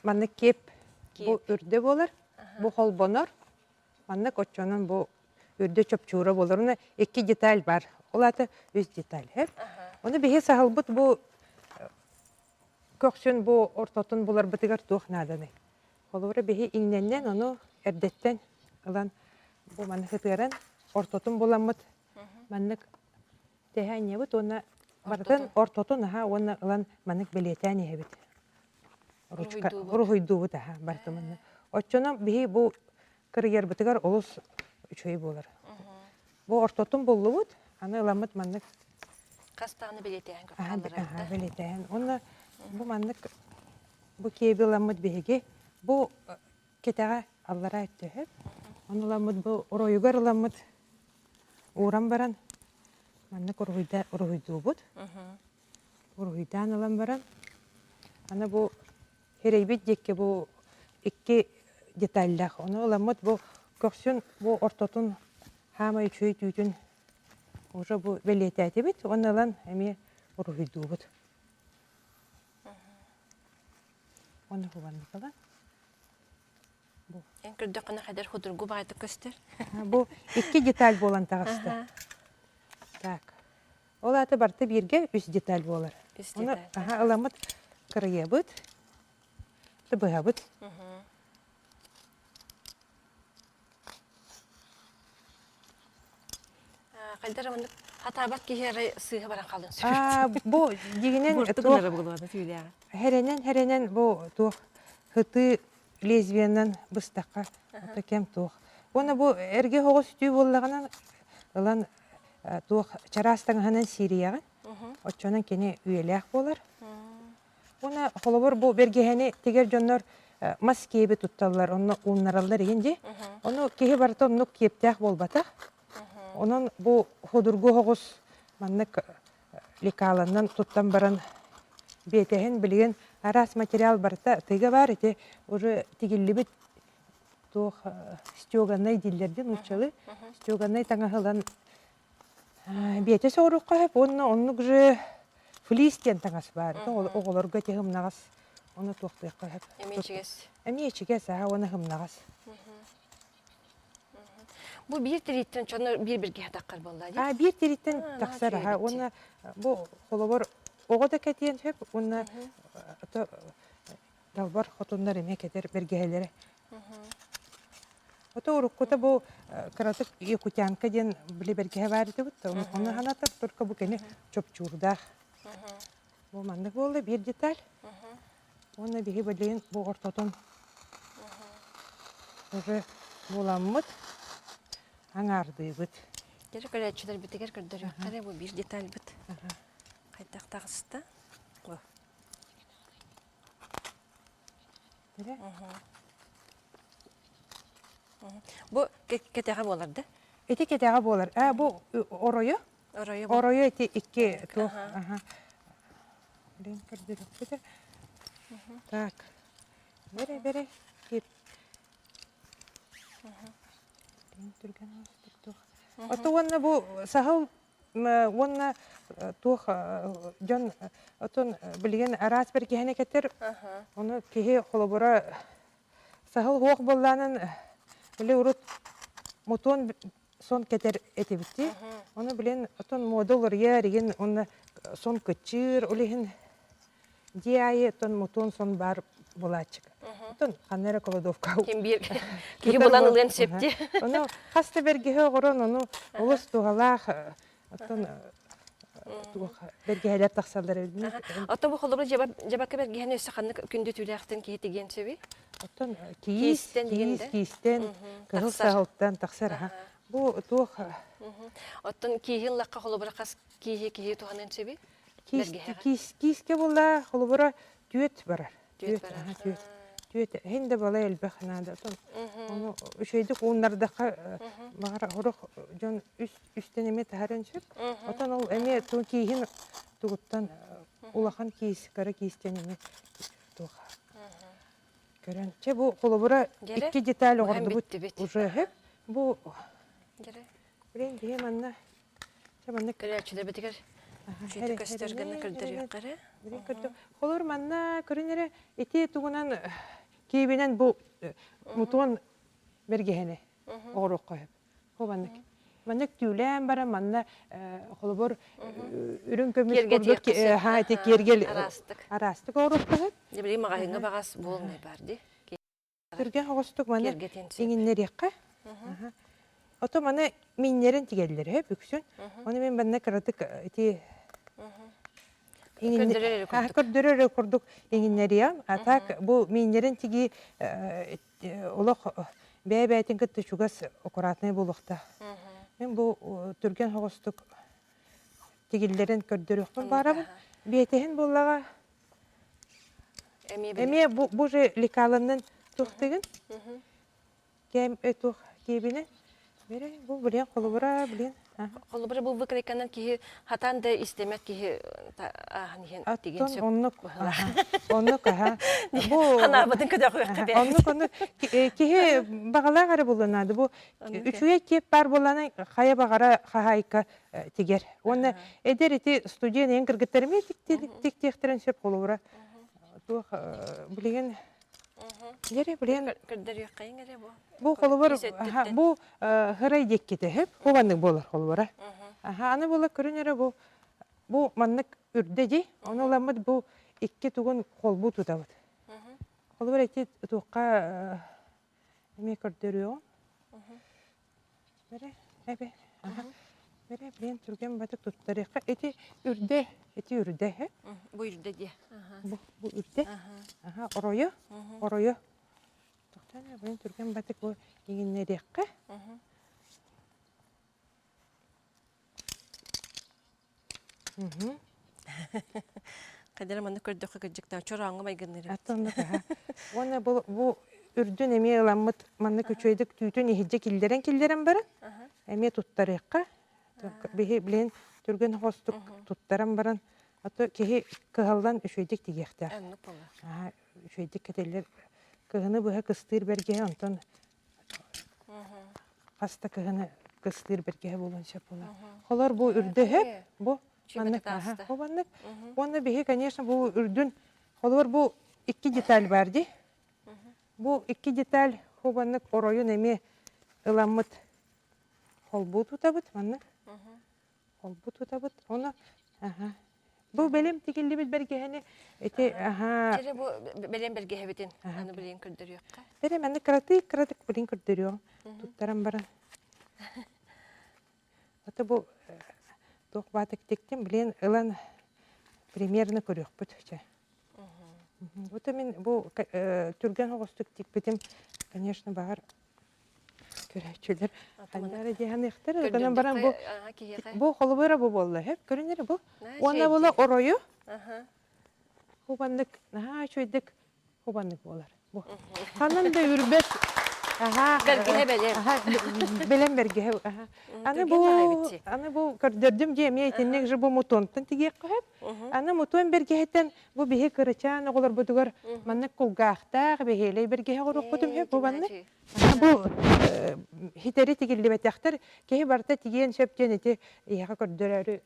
маннык киэп бу үрдэ буолар, бу холбонор. Маннык оччонон бу үрдэ чопчуура буолар. Уна икки деталь бар. Ол аата үс деталь. Ону биһи саһылбыт бу көхсүн бу ортотун буларбытыгар туох нааданый? Холобура биһи иҥнэннэн ону эрдэттэн ылан бу маны сытыаран ортотун буламмыт маннык тэһэ анньабыт уонна барытын ортотун аха уонна ылан маннык бэлиэтээн иһэбит. Ручка уруһуйдуубут аха барыта манна. Оччоно биһи бу кырыйарбытыгар олус үчүгэй буолар. Бу ортотун буллубут, аны ыламмыт маннык Хас даҕаны бэлиэтээн аха бэлиэтээн. Уонна бу маннык бу киэби ыламмыт биһиги бу кэтэҕэ аллараа өттөһөп. Ону ыламмыт бу оройугар ыламмыт ууран баран маннык уруһуйда уруһуйдуубут. Уруһуйдаан ылан баран аны бу Эрэйбит диэки бу икки деталлаах. Ону ыламмыт бу көхсүн бу ортотун хаамай үчүгэй түүтүн уже бу бэлиэтээтибит уонна ылан эмиэ уруһуйдуубут. Уонна хубаннык ылан. Бу. Эн көрдөххүнэ хадэр худургу баҕайытык көстөр. Бу икки деталь буолан таҕыста. Так. Ол аата барыта бииргэ үс деталь буолар. Үс Оны деталь. аха ыламмыт кырыйабыт, быһабыт. Хайдар маннык хатаабат киһи эрэ сыыһа баран хаалын Аа, сүрүт. бу дигинэн Буорту туох гынара буолуода түүлээҕэ. хэрэнэн хэрэнэн бу туох хытыы лезвиенэн быстахха ото кэм туох. Уонна бу эргэ оҕус түү буоллаҕына ылан туох чараас таҥаһынан сиирийэҕин. Оччонон кини үйэлээх буолар. Уонна холобур бу бэргэһэни тигэр дьоннор мас киэби тутталлар, онно ууннараллар игин дии. Ону киһи барыта оннук киэптээх буолбатах. Онон бу худургу оҕус маннык лекаланан туттан баран биэтэһин билигин араас материал барыта тыга баар ити уже тигиллибит туох стеганай дииллэр дии нууччалыы стеганай таҥаһы ылан биэтэ соҕуруохха сөп уонна оннук же флис диэн таҥас баар оҕолорго ити һымнаҕас ону туохтуохха сөп Эмиэ ичигэс. Эмиэ ичигэс аа уонна һымнаҕас. Бу биир тирииттэн дьоно биир биргэ таххар буолла дии. Аа биир тирииттэн тахсар аха уонна бу холобур оҕо да кэтиэн сөп уонна далбар хотуннар эмиэ кэтэр бэргэһэлэрэ. Ото уруккута бу кыратык якутянка диэн били бэргэһэ баар этибит ону санатар только бу кини чопчуурдаах. Бу маннык буолла биир деталь. Уонна биһи билигин бу ортотун уже буламмыт аҥаардыыбыт. Дьэ көрөөччүлэрбитигэр көрдөрүөххэ бу биир детальбыт. Хайдах таҕыста? Бу кэтэҕэ буолар да? Ити кэтэҕэ буолар. Аа бу оройо. Оройо. Оройо ити икки туох. Аха. Блин, көрдөрүөхпүт. Так. Бere бere. Кип. Түргэн туох. Ото уонна бу саһыл уонна туох дьон отон билигин араас бэргэһэни кэтэр ону киһи холобура саһыл уох буоллаанан били урут мутуон сон кэтэр этибит ону билин отон мода уларыйар игин уонна сон кыччыыр ол иһин Дьиэ аайы оттон мутуон сон баар буолааччык. Оттон ханна эрэ кладовка Ким биир киһи булан ылыан сөп дии. Ону хас да бэргэһэ оҕорон ону олус туһалаах оттон. туох бэргэһэлэр тахсаллар эбит. Оттон бу холобур дьабакка бэргэһэни өссө ханнык күндү түүлээхтэн киһи тигиэн сөбүй? Оттон киис, киис, киистэн, кыһыл саһылтан тахсар. Бу туох Оттон кииһин лахха холобура хас кииһи киһи туһанан сөбүй? Киис, киискэ буолла холобура түөт барар. Түөт, түөт. Түөт иһин да балай элбэх наада. Ону үчүгэйдик ууннардахха баҕар сорох дьон үс үстэн эмиэ таһарын сөп. Отон ол эмиэ кииһин тугуттан улахан киис, кыра киистэн эмиэ туох көрөн. Чэ бу холобура икки деталь оҕордубут уже бу Билин киһи манна чэ манна Көрөөччүлэрбитигэр үчүгэй көстөр гына көрдөрүөххэ эрэ. Билин көрдө. Холобур манна көрүн эрэ ити тугунан киибинэн бу мутуон бэргэһэни оҕоруохха сөп. Бу маннык. Маннык түүлээн баран манна холобур үрүҥ көмүс курдук ха ити киэргэл араастык оҕоруохха сөп. Дьэ билигин маҕаһыыҥҥа баҕас буолмай бар дии. Түргэн оҕустук маны иҥиннэриэххэ. Ото маны миннэрин тигэллэр үһү үксүн. Ону мин манна кыратык ити көрдөрөр эрэ курдук иҥиннэриэм. А так бу миннэрин тигии олох бэйэ-бэйэтин кытта чугас аккуратнай буолуохтаах. Мин бу түргэн соҕустук тигиллэрин көрдөрүөхпүн баарабын. Биэтэһин буоллаҕа Эмиэ бу бу же лекаланнан туохтыгын? Кэм туох киэбинэ? Бэрэ бу билиэн холобура билиэн. Холобура бу выкройканан киһи хатан да истэмэт киһи ааһан иһэн тигин сөп. Оннук оннук аха. Бу ханаабытын көтөҕүөххэ Оннук оннук киһи баҕалаах эрэ буолунаады бу үчүгэй киэп баар буоллаана хайа баҕара хаһаайка тигэр. Уонна эдэр ити студент эн кыргыттар эмиэ тиктиэхтэрин сөп холобура. Туох билигин Дьэрэ билигин көрдөрүөххэйиҥ эрэ бу. Бу холобур бу хырай диэккитэ хөп бу маннык буолар холобура. Аха аны була көрүн эрэ бу бу маннык үрдэ ди ону ыламмыт бу икки тугун холбуу тутабыт. Холобур ити туохха эмиэ көрдөрүөҕүм. Бэрэ, эбэ, аха. Бэрэ, билэн түргэн батык туттарыахха. Ити үрдэ, ити үрдэ, һэ? Бу үрдэ диэ. Бу, бу үрдэ. Аха, оройо, оройо. Тохтон, билэн түргэн батык бу иҥиннэриэххэ. Хайдара манна көрдөххө кырдьыктаах чорооҥҥо майгынныыр эбит. Аттаннык аха. Уонна бу бу үрдүн эмиэ ыламмыт маннык үчүгэйдик түүтүн иһирдьэ киллэрэн киллэрэн баран эмиэ туттарыахха. Биһи билин түргэн хостук туттаран баран а то киһи кыһаллан үчүгэйдик тигиэхтээх. Оннук буолла. Аха үчүгэйдик кэтиллэр кыһыны быһа кыстыыр бэргэһэ онтон хас да кыһыны кыстыыр бэргэһэ буолуон сөп буолар. Холор бу үрдөһө бу маннык бу маннык. Уонна биһи, конечно, бу үрдүн холор бу икки деталь бар дии. Бу икки деталь бу маннык оройун эмиэ ыламмыт холбуу тутабыт маннык. Холбуу тутабыт. Ону аха Бу бэлэм тигиллибит бэргэһэни ити аха Чэрэ бу бэлэм бэргэһэбитин аны билигин көрдөрүөххэ. Бэрэ манны кыратык кыратык билин көрдөрүөҕүм. Туттаран баран. Ата бу туох баатык тиктим билин ылан примерно көрүөхпүт чэ. Вот мин бу түргэн оҕустук тикпитим, конечно, баҕар Көрөөччүлэр ханнара диэханыахтар гынан баран бу бу холобура бу буолла сөп көрүнэр бу уонна була оройу хубаннык наһаа үчүгэйдик хубаннык буолар бу ханан да үрбэт аха бэргэһэ бэлэм бэлэм бэргэһэ аны бу аны бу көрдөрдүм дии эмиэ итинник же бу мутонтан тигиэххэ сөп аны мутон бэргэһэттэн бу биһи кырачаан оҕолорбутугар маннык кулгаахтаах бэһиэлэй бэргэһэ оҥоруохпутун сөп бу маннык Бу хитэри тигиллибэтэхтэр киһи барыта тигиэн сөп диэн ити эйиэхэ көрдөрөөрү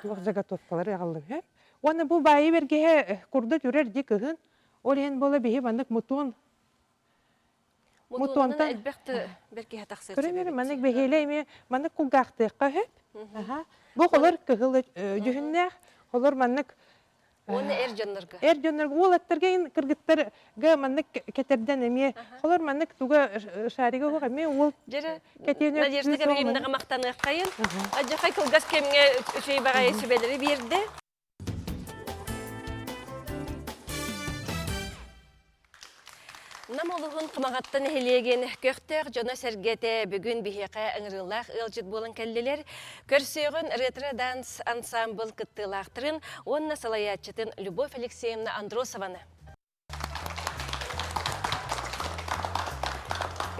туох заготовкалары аҕаллым сөп. Уонна бу баайы бэргэһэ курда түрэр ди кыһын. Ол иһин буола биһи маннык мутуон мутуонтан элбэх да бэргэһэ тахсар Көрүҥ маннык бэһиэлэ эмиэ маннык кулгаахтыахха сөп. Бу холор кыһыл дьүһүннээх, холор маннык. Уонна эр дьоннорго. Эр дьоннорго уолаттарга ин кыргыттарга маннык кэтэрдэн эмиэ холор маннык туга шарига уох эмиэ уол Дьэрэ кэтиэнэ Надежда Гаврильевнаҕа махтаныаххайын. Адьахай кылгас кэмҥэ үчүгэй баҕайы сүбэлэри биэрдэ. Нам улуһун Хамаҕатта нэһилиэгин көхтөөх дьоно-сэргэтэ бүгүн биһиэхэ ыҥырыылаах ыалдьыт буолан кэллилэр. Көрсүөҕүн ретро-данс ансаамбыл кыттыылаахтарын уонна салайааччытын Любовь Алексеевна Андросованы.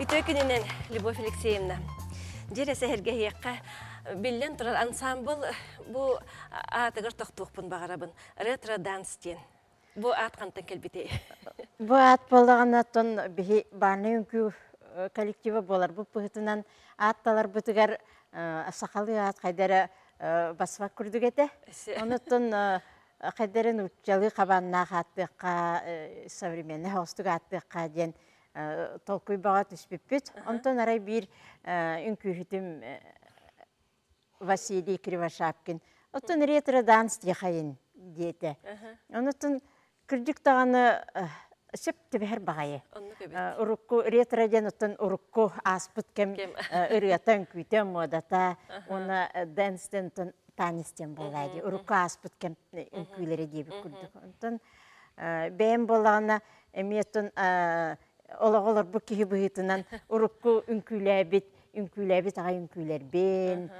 Үтүө күнүнэн, Любовь Алексеевна. Дьиэ сэһэргэһиэххэ биллэн турар ансаамбыл бу аатыгар тохтуохпун баҕарабын. Ретро-данс диэн. Бу аат хантан кэлбитий? Бу аат буоллаҕына, оттон биһи бааннай үҥкүү коллектива буоларбыт быһыытынан аат таларбытыгар сахалыы аат хайда эрэ баспат курдук этэ. Онуттан хайда эрэ нууччалыы хабааннаах ааттыахха, современный соҕустук ааттыахха диэн толкуй бөҕө түспүппүт. Онтон арай биир үҥкүүһүтүм Василий Кривошапкин. Оттон ретро-данс диэхэйин диэтэ. Онутун кырдьык даҕаны сөп түбэһэр баҕайы. Урукку ретро диэн оттон урукку ааспыт кэм ырыата, үҥкүүтэ, муодата уонна дэнс диэн оттон танец диэн буолаа дии. Урукку ааспыт кэм үҥкүүлэрэ диэбит курдук. Онтон бэйэм буоллаҕына эмиэ оттон олоҕу олорбут киһи быһыытынан урукку үҥкүүлээбит үҥкүүлээбит аҕай үҥкүүлэрбин,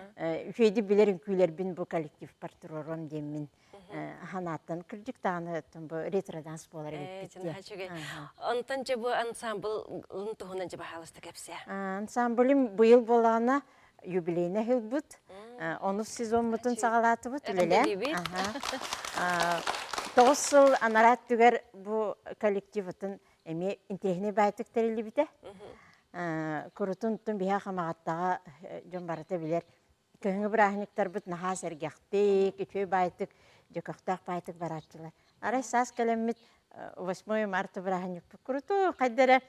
үчүгэйдик билэр үҥкүүлэрбин бу коллективпар туруоруом диэммин ханааттан кырдьык даҕаны бу ретро-данс буолар эбиппит диэн. Онтон дьэ бу ансамблын туһунан дьэ баһаалыста кэпсээ. Ансамблым быйыл буоллаҕына юбилейный ылбыт. Онус сезоммутун саҕалаатыбыт үлэлээн. Тоҕус сыл анараа өттүгэр бу коллективытын эмиэ интэриэһинэй баайтык тэриллибитэ. Курутун тун биһа Хамаҕаттаҕа дьон барыта билэр. Кыһыҥҥы бырааһынньыктарбыт наһаа сэргэхтик, үчүгэй баайтык, дьөкөхтөөх баайтык барааччылар. Арай саас кэлэммит 8 марта бырааһынньыкпыт куруту хайда эрэ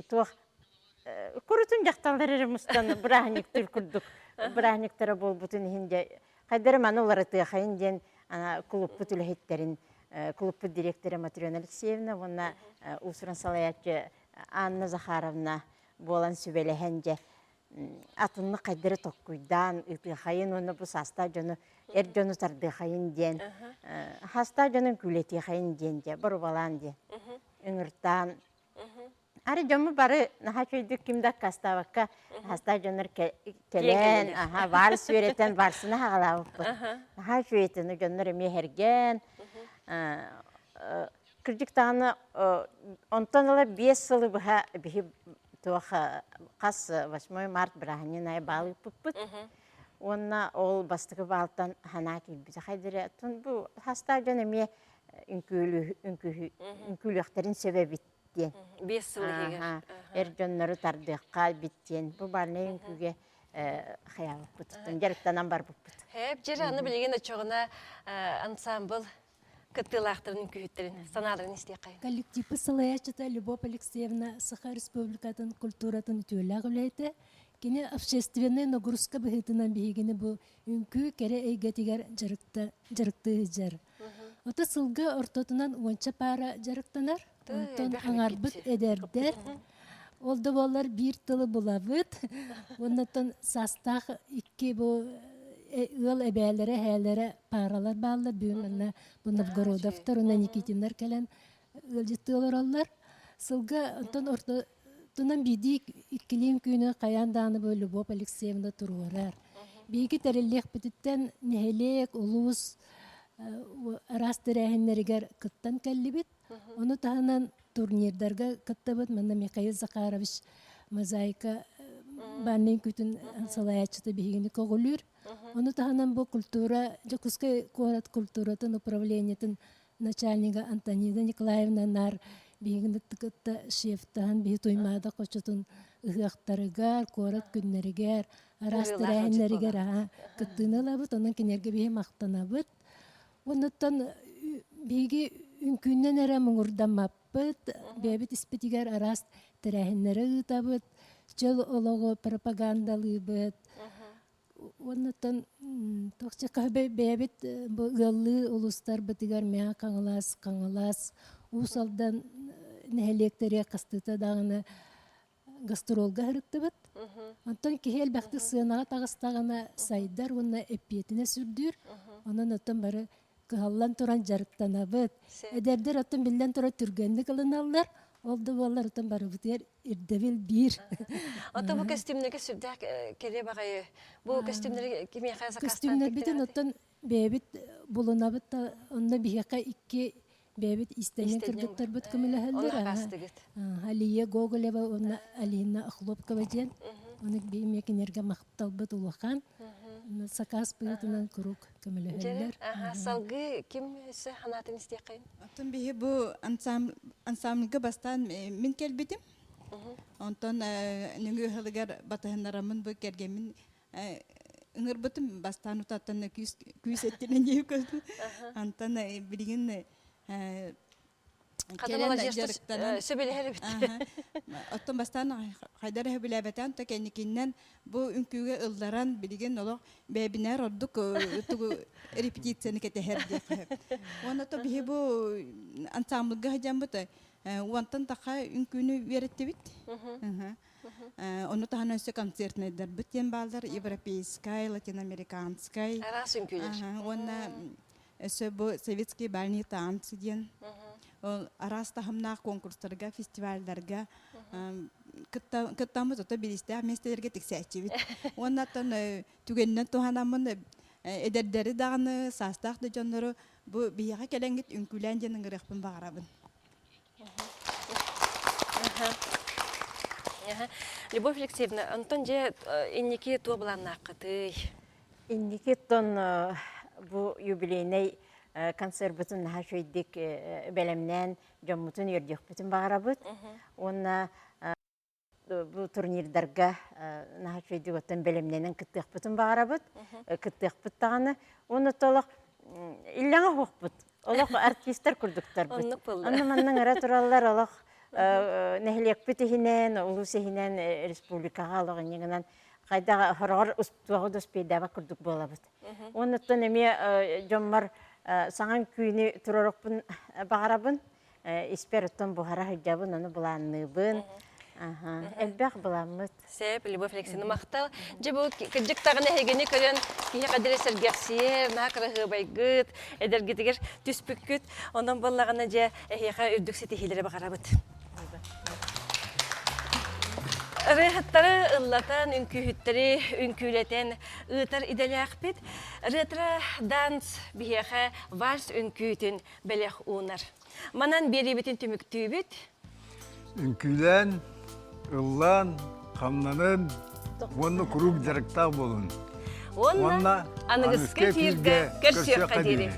туох курутун дьахталлар эрэ мустан бырааһынньыктыыр курдук бырааһынньыктара буолбутун иһин дьэ хайда эрэ маны уларытыахайын диэн кулуппут үлэһиттэрин кулуппут дириэктэрэ Матрена Алексеевна уонна уус-уран салайааччы Анна Захаровна буолан сүбэлэһэн дьэ атыннык хайдары токкуйдаан ыытыахайын уонна бу саастаах дьону эр дьону тардыахайын диэн хаастаах дьонун күүлэтиэхэйин диэн дьэ борубалаан диэн ыҥыртаан Ары дьомму бары наһаа үчүгэйдик ким да аккаастаабакка хаста дьоннор кэлэн, аха, вальс үөрэтэн вальсына хаҕалаабыппыт. Наһаа үчүгэй дьоннор эмиэ эһэргэн. Кырдьык даҕаны онтон ыла 5 сылы быһа биһи туох хас 8 март бырааһынньын аайы баал ыыппыппыт. Уонна ол бастакы баалтан санаа киирбитэ хайдары бу хастаах дьон эмиэ үҥкүүлүөхтэрин сөп эбит диэн. Биэс сыл иһигэр. Эр дьоннору тардыахха эбит диэн. Бу бальнай үҥкүүгэ хайаабыппыт, дьарыктанан барбыппыт. Хэп, дьэ аны билигин оччоҕуна ансамбл кыттыылаахтарын үҥкүүһүттэрин санааларын истиэххэ. Коллективпыт салайааччыта Любовь Алексеевна Саха Республикатын культуратын үтүөлээх үлэһитэ. Кини общественнай нагрузка быһыытынан биһигини бу үҥкүү кэрэ эйгэтигэр дьарыктыы сылдьар. Ото сылга ортотунан уонча паара дьарыктанар. Онтон аҥарбыт эдэрдэр. Ол да буоллар биир тылы булабыт. Оннуттан саастаах икки бу ыал эбээлэрэ, эһээлэрэ пааралар бааллар. Бүгүн манна бу Новгородовтар уонна Никитиннар кэлэн ыалдьыттыы олороллор. Сылга онтон ортотунан биирдии иккилиин күнү хайаан даҕаны бу Любовь Алексеевна туруорар. Биһиги тэриллиэхпититтэн нэһилиэк, улуус араас тэрээһиннэригэр кыттан кэллибит. Ону таһынан турнирдарга кыттабыт. Манна Михаил Захарович мозаика бааннай үҥкүүтүн салайааччыта биһигини көҕүлүүр. Ону таһынан бу культура, Дьокуускай куорат культуратын управлениетын начальнига Антонина Николаевна наар биһигини кытта шефтаһан биһи Туймаада хочотун ыһыахтарыгар, куорат күннэригэр, араас тэрээһиннэригэр кыттыыны ылабыт. Онон кинилэргэ биһи махтанабыт. Оннуттан биһиги үҥкүүннэн эрэ муҥурдаммаппыт, бэйэбит испитигэр араас тэрээһиннэри ыытабыт, чөл олоҕу пропагандалыыбыт. Уоннаттан туох бэйэбит бу ыаллыы улуустарбытыгар Мэҥэ Хаҥалас, Хаҥалас, Уус Алдан нэһилиэктэригэр хастыыта даҕаны гастролга сырыттыбыт. Онтон киһи элбэхтик сыанаҕа таҕыстаҕына сайдар уонна эппиэтинэс үрдүүр. Онон оттон бары кыһаллан туран дьарыктанабыт. Эдэрдэр оттон биллэн турар түргэнник ылыналлар. Ол да буоллар оттон барыбытыгар ирдэбил биир. Оттон бу көстүүмнэргэ сүрдээх кэрэ баҕайы. Бу көстүүмнэри кимиэхэ сакаастаан Көстүүмнэрбитин оттон бэйэбит булунабыт да онно биһиэхэ икки бэйэбит иистэнньэҥ кыргыттарбыт көмөлөһөллөр. Алия Гоголева уонна Алина Охлопкова диэн. Ону эмиэ кинилэргэ махталбыт улахан. Сакаас быһыытынан куруук көмөлөһөллөр. Салгыы ким өссө санаатын истиэххэйин? Оттон биһи бу ансамбльга бастаан мин кэлбитим. Онтон нөҥүө ыһылыгар батыһыннараммын бу кэргэммин ыҥырбытым бастаан утаттан күүс күүс эттинэн диэбит көстүм. Антон билигин кэлэн сөбүлэһэр эбит. Оттон бастаан хайдар сөбүлээбэтэн то кэнникиннэн бу үҥкүүгэ ылларан билигин олох бэйэбинээр ордук тугу репетицияны кэтэһэр диэххэ. Уонна то биһи бу ансамбльга сылдьаммыт уонтан таха үҥкүүнү үөрэттибит. Ону таһынан өссө концертнайдарбыт диэн бааллар европейскай, латиноамериканскай. Араас үҥкүүлэр. Уонна өссө бу советские бальные танцы диэн ол араас таһымнаах конкурстарга, фестивальдарга кыттаммыт ото бириистээх миэстэлэргэ тиксээччибит. Уонна оттон түгэнинэн туһанаммын эдэрдэри даҕаны, саастаах да дьоннору бу биһиэхэ кэлэҥҥит үҥкүүлээн диэн ыҥырыахпын баҕарабын. Любовь Алексеевна, онтон дьэ инники туох былааннааххытый? Инники тон бу юбилейнай концербытын наһаа үчүгэйдик бэлэмнээн дьоммутун үөрдүөхпүтүн баҕарабыт. Уонна бу турнирдарга наһаа үчүгэйдик оттон бэлэмнэнэн кыттыахпытын баҕарабыт, кыттыахпыт даҕаны. Уонна олох иллэҥэ оһохпут. Олох артистар курдуктарбыт. Онно манна ыҥыра тураллар олох нэһилиэкпит иһинэн, улуус иһинэн, республикаҕа олох инньэ хайдах хороҕор туоҕу да успейдаабат курдук буолабыт. Уонна оттон эмиэ дьоммор саҥа үҥкүүнү туруорукпун баҕарабын. Испэр оттон буһара сылдьабын, ону былаанныыбын. Элбэх былааммыт. Сөп, Любовь Алексеевна махтал. Дьэ бу кырдьык даҕаны эһигини көрөн киһи кадыры сэргэхсийэр, наһаа кыраһыабайгыт, эдэргитигэр түспүккүт. Онон буоллаҕына дьэ эһиэхэ үрдүк ситиһиилэри баҕарабыт. Ырыаһыттары ыллатан, үҥкүүһүттэри үҥкүүлэтэн ыытар идэлээхпит. Ретро данс биһиэхэ вальс үҥкүүтүн бэлэх уунар. Манан биэриибитин түмүктүүбүт. Үҥкүүлээн, ыллаан, хамнанын уонна куруук дьарыктаах буолун. Уонна аныгыскы эфиргэ көрсүөххэ диэри.